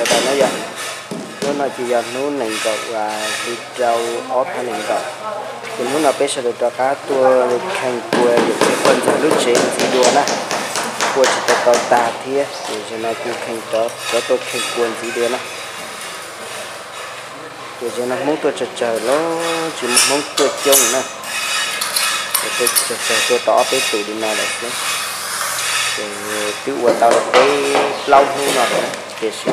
Tau na yom, hnub no ces yog hnub nees nkaum hli rau ob phav nees nkaum. Ces hnub no peb sawv daws rov qab tuaj kheej kua yawm txiv quaj ntxawg lub tsev ntxiv dua na, kua tsis tau tau tag thiab ces zaum no kuv kheej rov tuaj kheej kua ntxiv dua na. Ces zaum no Hmoob tuaj tsawg tsawg los tsis muaj Hmoob tuaj coob na, tuaj tsawg tsawg tuaj tau ob peb tus li no lawm xwb. Ces twb ua tau peb plaub hnub no lawm tiam sis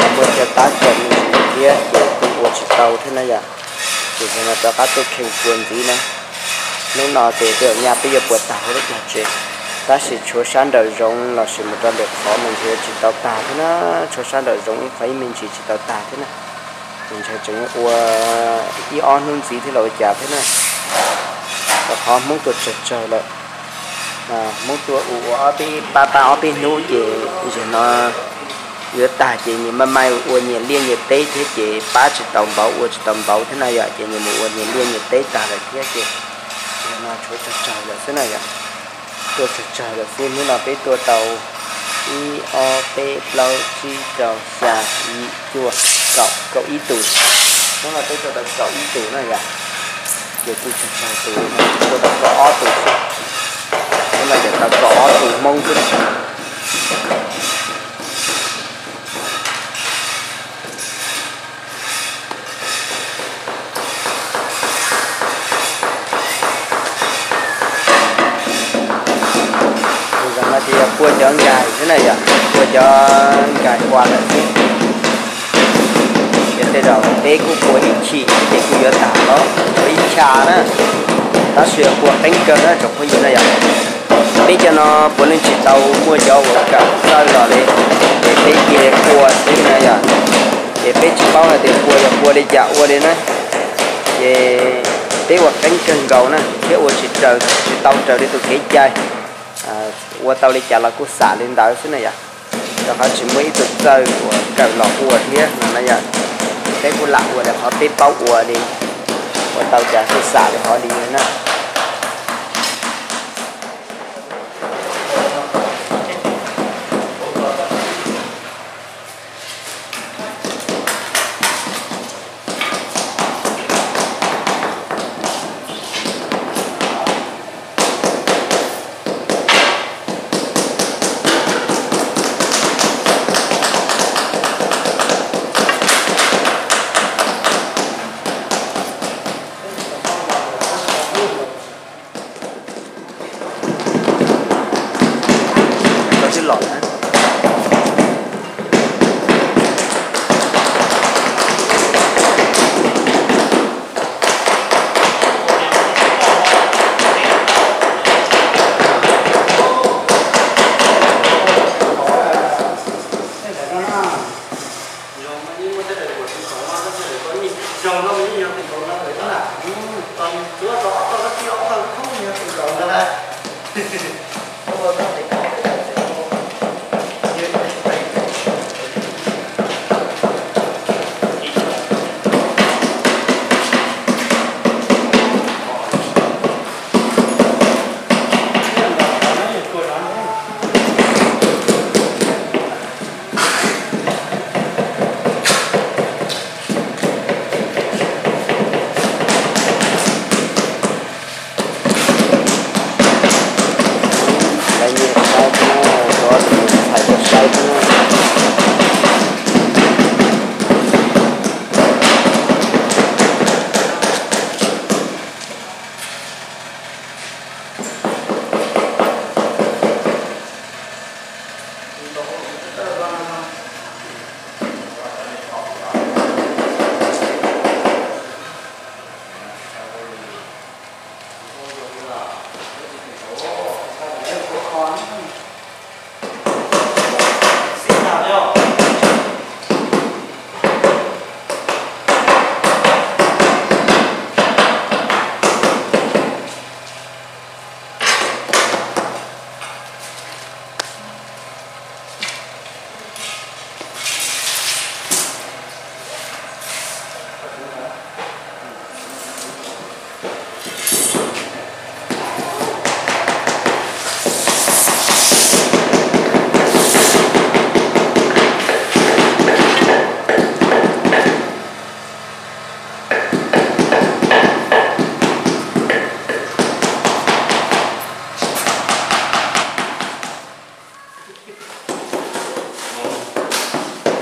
mas muaj chaw tab kaum me ntsis thiab ces kuj ua tsis tau thiab na yom. Ces zaum no rov qab tuaj kheej kua ntxiv na. Hnub no ces tej zaum nyaj peb yuav puas tag lub tog tsev, tab sis tshuav sab nraum zoov los sis mus rau lwm qhov mas ntshe tsis tau tag thiab na. Tshuav sab nraum zoov ib qhov ib me ntsis tsis tau tag thiab na. Ces ntshe tseem ua ib ob hnub ntxiv thiab los ua cas thiab na. Rau qhov Hmoob tuaj tsawg tsawg lawm. Hmoob tuaj ua ua ob peb pab pab ob peb hnub ces zaum no yuav tag ces nyias maj mam ua nyias liaj nyias teb thiab ces pab tsis tau npaum ua tsis tau npaum thiab na yom. Ces nyias mus ua nyias liaj nyias teb tag lawm thiab ces zaum no tshuav tsawg tsawg lawm xwb na yom. Tuaj tsawg tsawg lawm xwb, hnub no peb tuaj tau ib ob peb plaub tsib rau xya yim cuaj kaum, kaum ib tus. Hnub no peb tuaj tau kaum ib tus na yom. Ces kuj tsawg tsawg tus, tuaj tau kaum ob tus xwb. Hnub no ces tau kaum ob tus Hmoob xwb. Tus zaum no ces yog kua cov nkais xwb na yom, kua cov nkais ua lawm xwb. Ces tej zaum peb kuj kua ib chim ces kuj yuav tag los tshuav ib chav na, tab sis yog kua qeeb kawg na tsoom phooj ywg na yom. Peb cov no puav leej tsis tau muaj cov uas kawm txawj los li, ces peb cia li kua xwb na yom. Ces peb tsis paub hais tias kua yog kua li cas ua li na. Ces peb ua qeeb kawg nkaus na thiab ua tsis raws, tsis tau raws li tus kev cai, ua tau li cas los kuj xam li ntawd xwb na yom. Rau qhov tsis muaj ib tug txawj uas kawm los ua thiab no na yom. Peb kuj lam ua li qhov peb paub ua li, ua tau cas kuj xam li qhov li na. Koj twb los na. Lawv nyiam saib thiab na, rau tus ntxhais tuaj saib thiab na.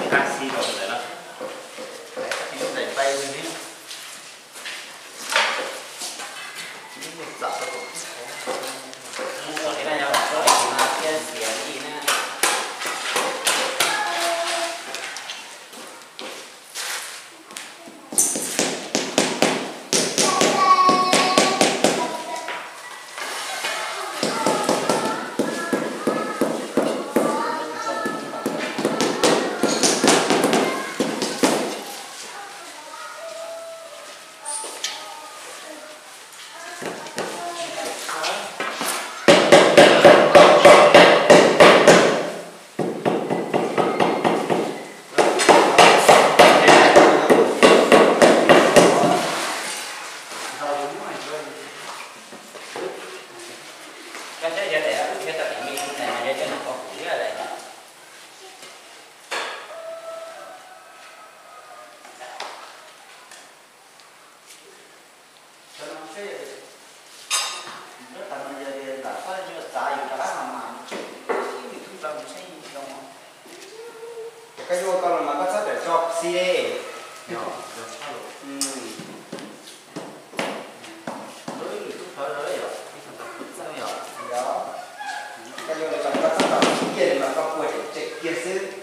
Nqa xi rau ntawm no. Nqa xi rau ntawm no. Mus kom li no yog ua ib tug no thiab xiav li na. Koj yuav koj los mas koj txhob tawm tso xi. Koj yuav los mas koj txhob tawm kiag li mas koj puas tseem kiag xwb.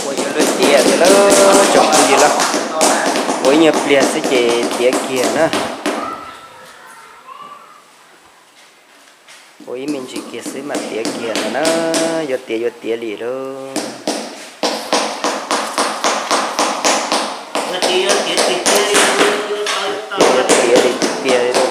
Ua yuav luag tiav tiag lawm tsoom phooj ywg lauj. Ua ib nyuag pliag xwb ces tiav kiag na. Ua ib me ntsis kiag xwb mas tiav kiag no na. Yuav tiav yuav tiav li lauj. Tiav li tiag li lauj.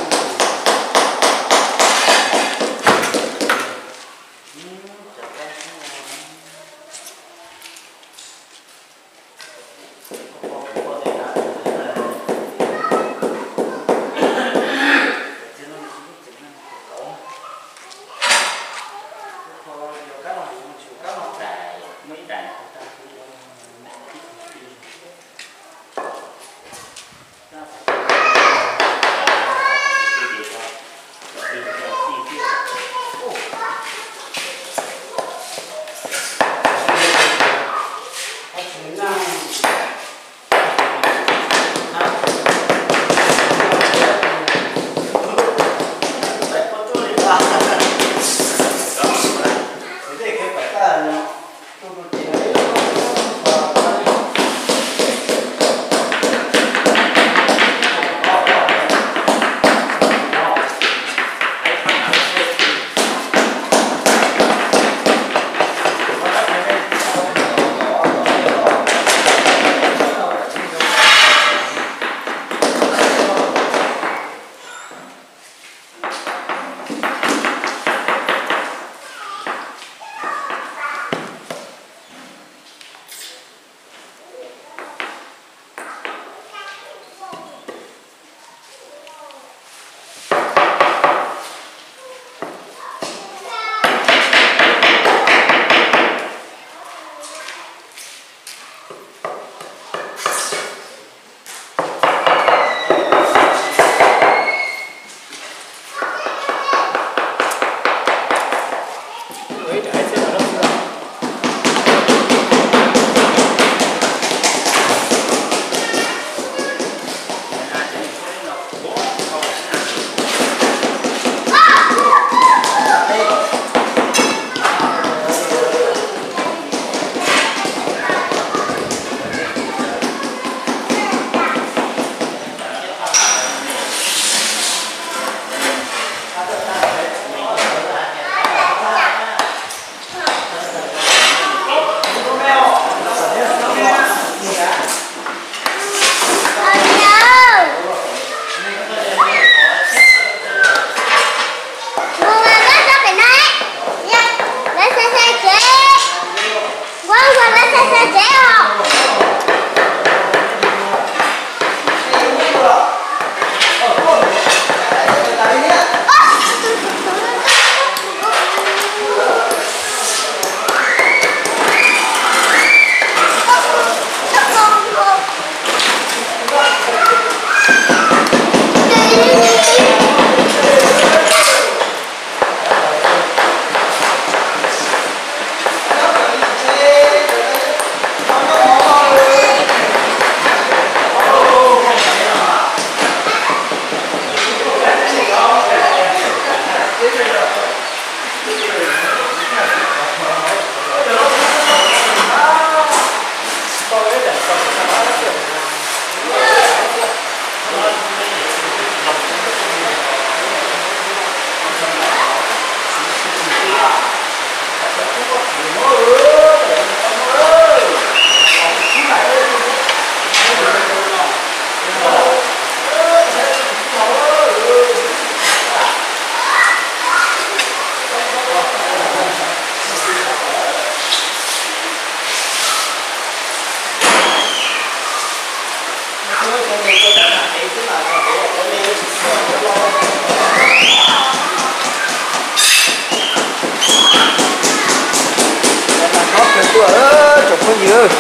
Phooj ywg,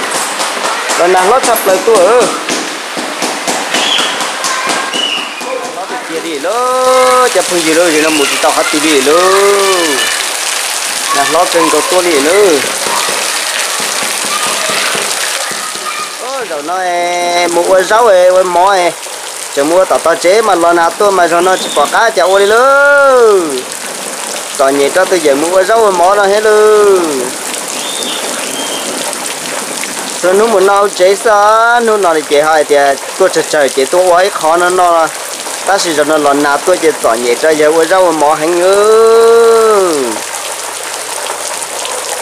los nag hlob tshaj plaws tuaj. Hlob tiag tiag li lauj, cov phooj ywg lauj, zaum no mus tsis tau qhov twg li lauj. Nag hlob kawg nkaus tuaj li lauj. Zaum no mus ua zaub ua mov, tseem mus ua tom tog tsev mas los nag tuaj mas zaum no tsis pom qab cas ua li lauj. Txom nyem rau tus yawm mus ua zaub ua mov no thiab lauj. Txhua hnub mus noj hauv tsev xwb, hnub no li ces ho hais tias tuaj tsawg tsawg ces tuaj ua ib qho no no. Tab sis zaum no los nag tuaj ces txom nyem rau yawg ua zaub ua mov heev.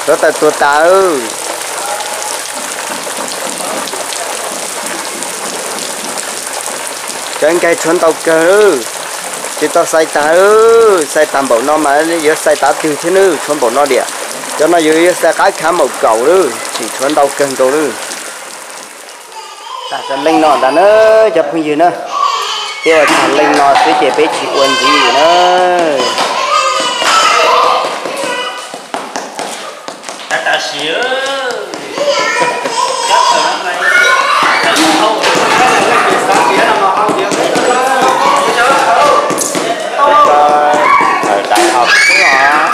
Hluav taws tuag tas. Cov nkag tshuav ntau kawg, tsis tau xais tag. Xais tag npaum no mas yuav xais tav twg thiab nawb, tshuav npaum no diam. Cov no yuav yuav xais qab khav npaum kaum lawm, tseem tshuav ntau kawg nkaus lawm. Tag tsam leej no ntag na, cov phooj ywg na, peb ua tag leej no xwb ces peb tsis ua ntxiv na. Thời đại học quá hả?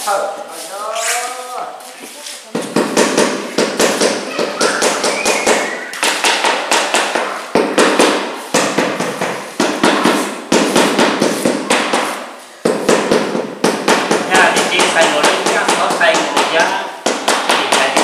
Nyaj ces ces xais luas lawm, nyaj txhob xais luas thiab, ces xais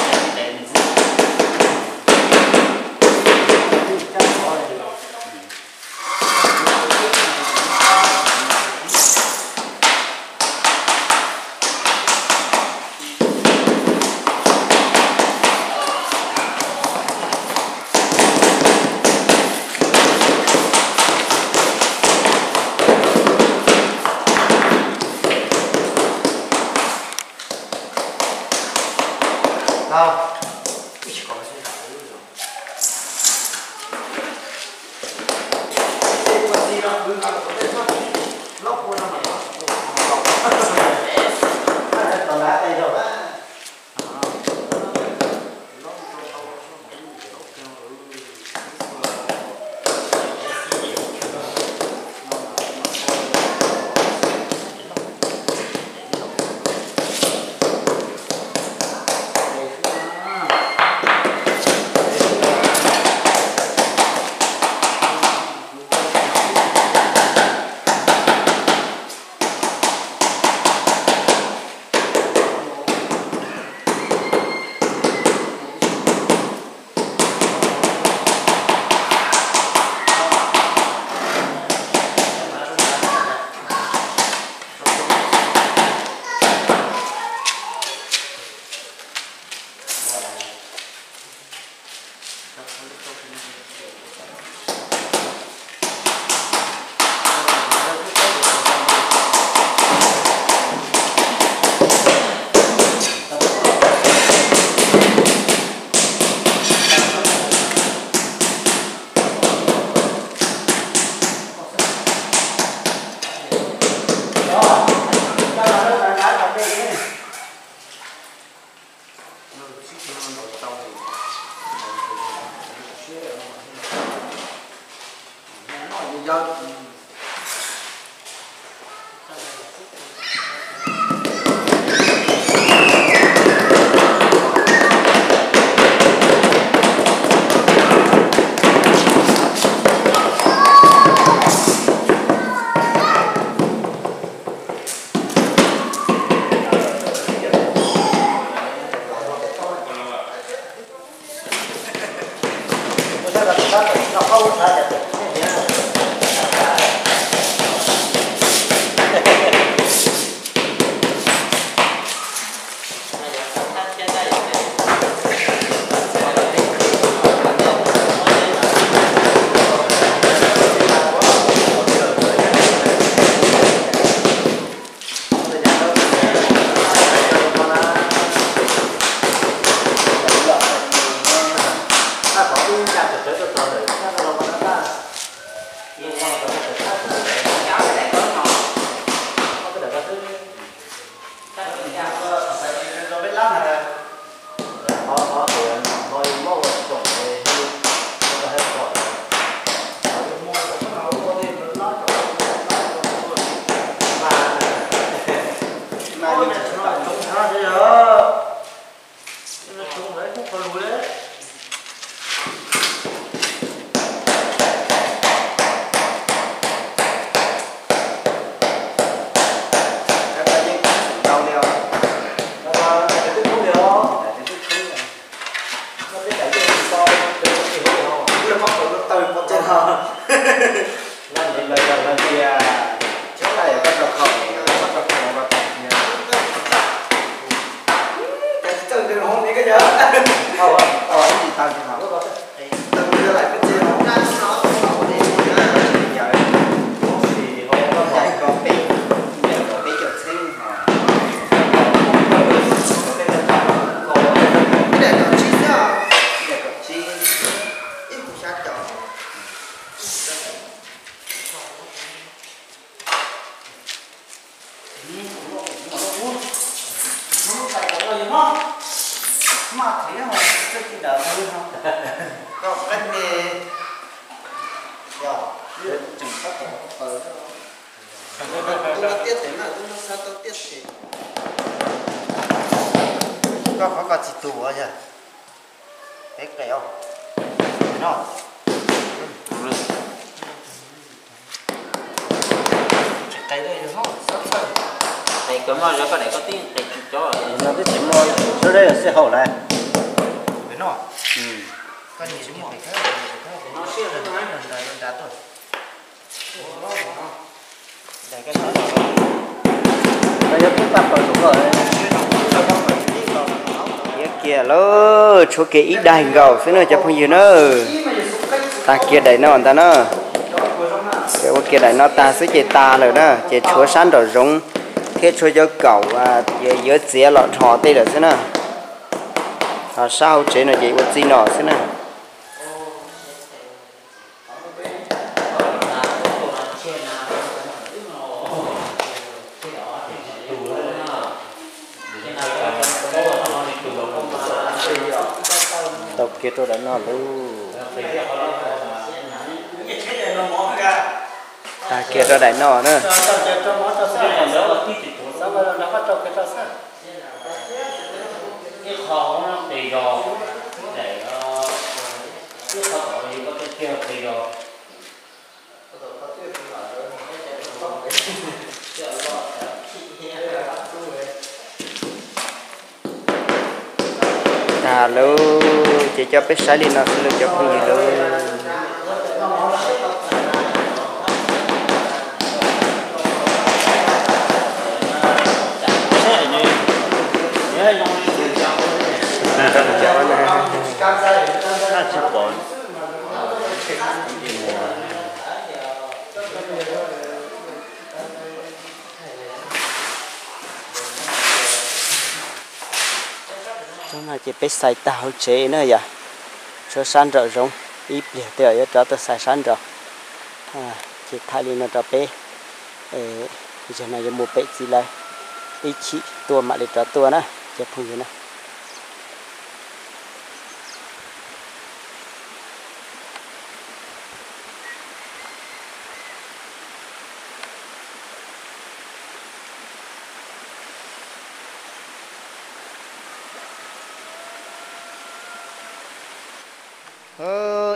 tej cov tsis ntev nws xwb. Tiaj tes na, tub no xa tau tiaj tes. Koj tsis tus yog peb qe os. No. Qe kawg mog, koj daim koj tib qe tsis cob. No twb tsis muaj, sawv daws yog sij hauj lawm. Kiag lauj, tshuav kiag ib daim nkaus xwb na cov phooj ywg na. Tag kiag daim no ntag na. Ces ua kiag daim no tag xwb ces tag lawm na, ces tshuav sab nraum zoov thiab tshuav cov kaum yuav txiav los dhos tej lawm xwb na. Ho sab hauv tsev no ces ua txij no xwb na. Tau kiag rau daim no lauj. Tag kiag rau daim no na. Tag lauj, ces coj peb saib li no xwb lauj cov phooj ywg lauj. Hnub no ces peb xais tag hauv tsev na yom, tshuav sab nraum zoov, ib pliag twb yuav rov tuaj xais sab nraud. Ces thaij li no rau peb, zaum no yuav mus pem txiv lawv, ib chim tuaj mam li rov tuaj na cov phooj ywg na.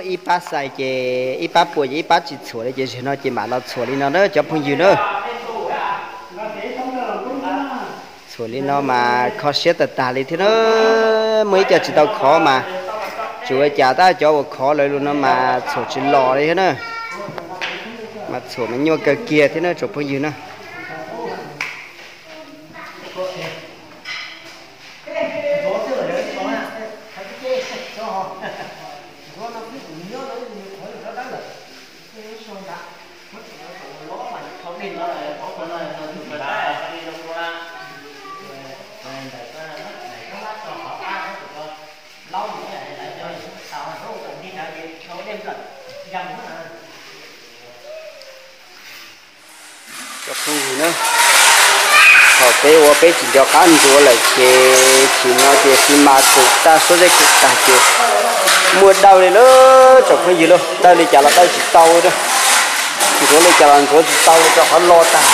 Ib pab xais ces ib pab pua ces ib pab tsis txhuam li ces zaum no ces mam los txhuam li no na cov phooj ywg na. Txhuam li no mas kho siab tag tag li thiab na. Muaj ib co tsis tau khov mas tsis ua cas, tab cov uas khov lawv lus no mas txhuam tsis los li thiab na. Mas txhuam mas nyuaj kawg kiag thiab na tsoom phooj ywg na. Cov phooj ywg na, thaum peb ua peb tsis nco qab ntxuav lawm ces chim no ces xi mas kub tag, suab zeb kub tag ces muaj dawb li lauj tsoom phooj ywg lauj, dawb li cas los dawb tsis tau, ntxuav li cas los ntxuav tsis tau rau qhov lo tag na.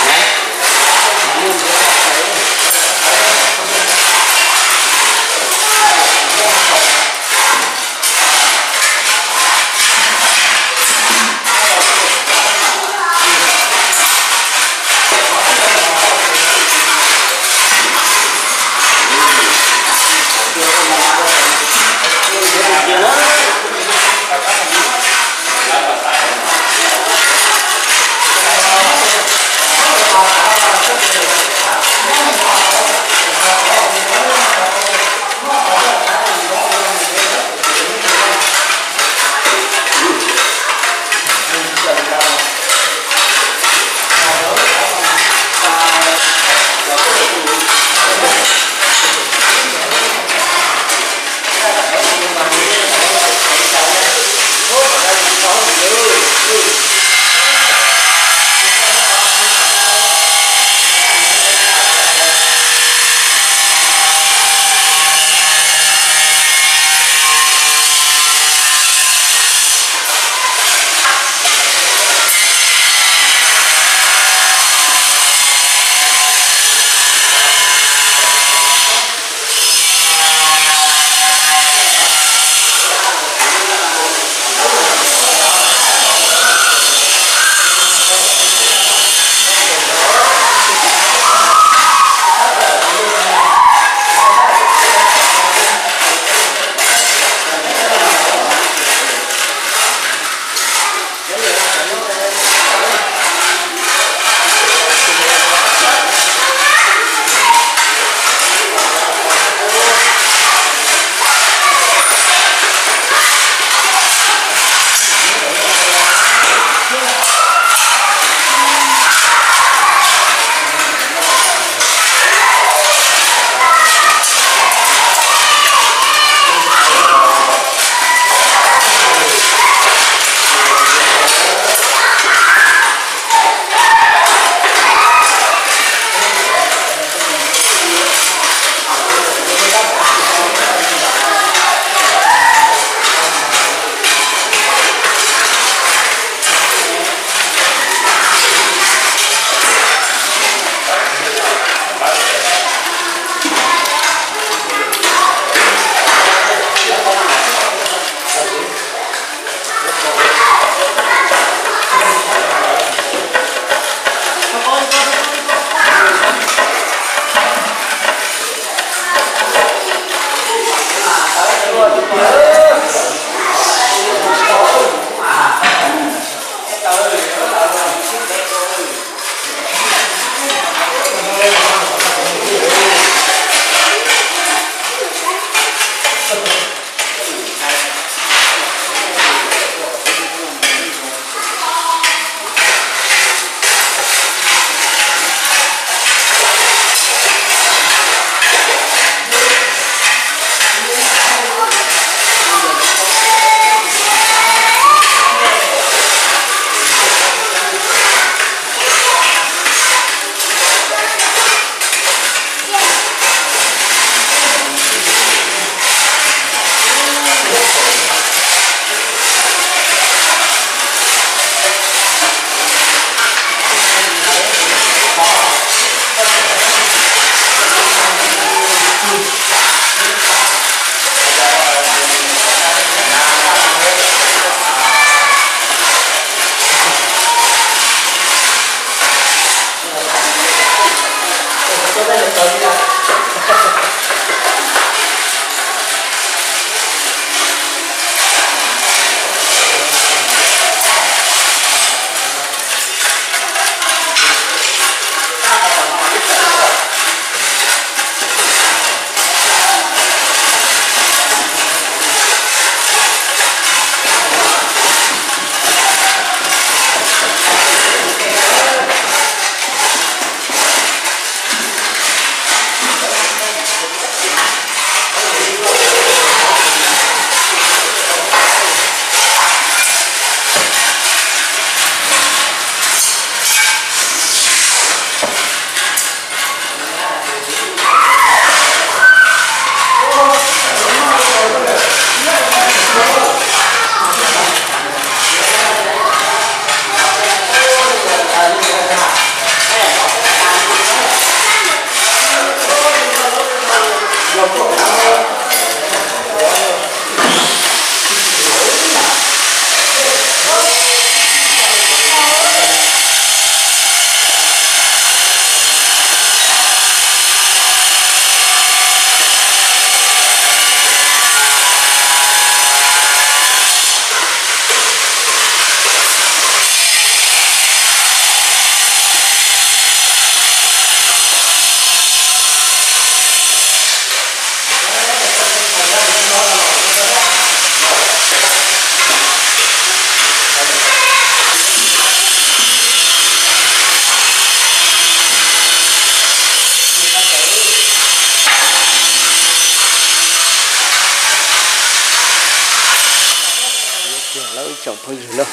Tsoom phooj ywg lauj,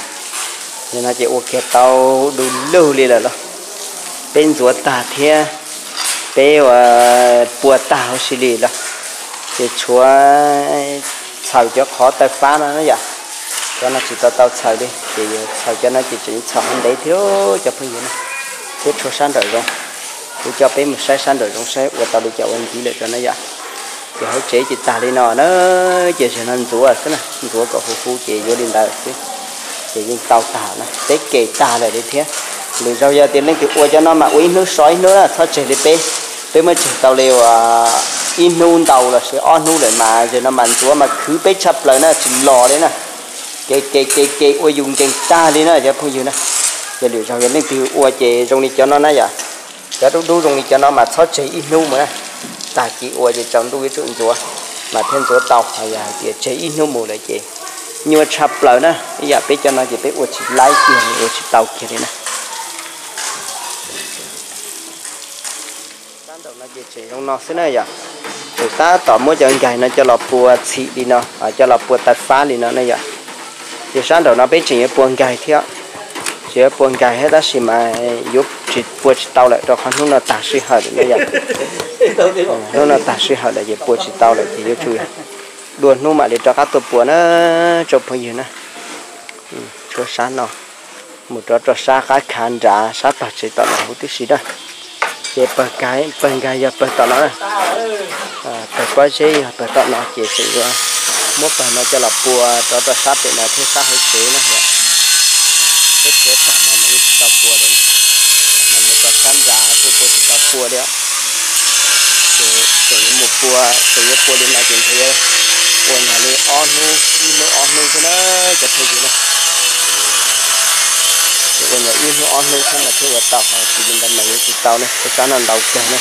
nim no ces ua kiag tau du lug li lawm lauj. Peb ntxuav tag thiab peb ua pua tag huv si li lauj. Ces tshuav txhaws cov qhov taw fab no na yom. Cov no tsis tau tau txhaws li, ces yuav txhaws cov no ces tseem txhaws hauv ntev thiab cov phooj ywg na. Thiab tshuav sab nraum zoov, kuv coj peb mus saib sab nraum zoov saib ua tau li cas ua ntxiv lawm rau na yom. Ces hauv tsev ces tag li no na, ces zaum no ntxuav xwb na, ntxuav kom huv huv ces yuav li ntawd xwb. Ces yeej tau tag na, peb ke tag lawm li thiab. Lwm zaug yog tias leej twg ua cov no mas ua ib hnub so ib hnub na, txhob tseg li peb. Peb muab tseg tau li uas ib hnub ntau los sis ob hnub lawm mas zaum no mas ntxuav mas khwv peb tshaj plaws na, tsis los li na. Ke ke ke ke ua yus nkees tag li na cov phooj ywg na. Ces lwm zaug yog leej twg ua ces zoo li cov no na yom. Cov dub dub zoo li cov no mas txhob tseg ib hnub mus na. Tag kis ua ces tsaus ntuj yuav tsum ntxuav mas thiaj ntxuav tau. Yog hais tias tseg ib hnub mus lawm ces nyuaj tshaj plaws na. Ib yam peb cov no ces peb ua tsis laib kiag li, ua tsis tau kiag li na. Sab nraum no ces tseem zoo no xwb na yom. Tseem tab tom muab cov nkaig no coj los pua txhim li no, coj los pua taw fab li no na yom. Ces sab nraum no peb tseem yuav pua nkaig thiab. Tseem yuav pua nkaig thiab tab sis mas yuav tsis pua tsis tau lawm rau qhov hnub no tag sij hawm lawm na yom. Hnub no tag sij hawm lawm ces pua tsis tau lawm ces yuav tsum dua hnub mam li rov qab tuaj pua na tsoom phooj ywg na. Tshuav sab no mus rov rau sab qab khav nrad sab pawg tsev tom no huv tib si na. Ces pawg nkaig yog pawg tom no na. Pawg pob zeb yog pawg tom no ces tseem yuav muab pawg no coj los pua rov rau sab pem no thiab sab hauv tsev na. Peb tshuav pawg no mas yeej tsis tau pua li na. Mus rau sab nrad kuj pua tsis tau pua li os. Ces tseem yuav mus pua, tseem yuav pua li no ces ntshe yuav ua nyuag li ob hnub, ib hnub ob hnub xwb na cov phooj ywg na. Ces ua nyuag ib hnub ob hnub xwb mas thiaj ua tau, ho tsis li ntawd mas yuav tsis tau ne, peb sab no ntau kawg ne.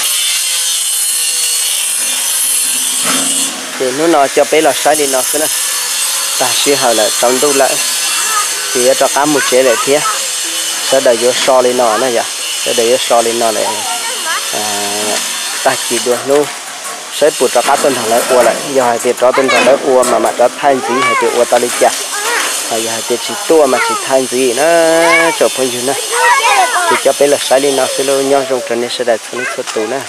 Ces hnub no coj peb los saib li no xwb na. Tag sij hawm lawm, tsaus ntuj lawm, ces yuav rov qab mus tsev lawm thiab. Sawv daws yuav so li no na yom, sawv daws yuav so li no lawm. Tag kis dua hnub saib puas rov qab tuaj nrog lawv ua lawm, yog hais tias rov tuaj nrog lawv ua mas mam rov thaij ntxiv hais tias ua tau li cas. Yog hais tias tsis tuaj mas tsis thaij ntxiv na tsoom phooj ywg na. Ces coj peb los saib li no xwb lauj, nyob zoo rau nej sawv daws txhua leej txhua tus na.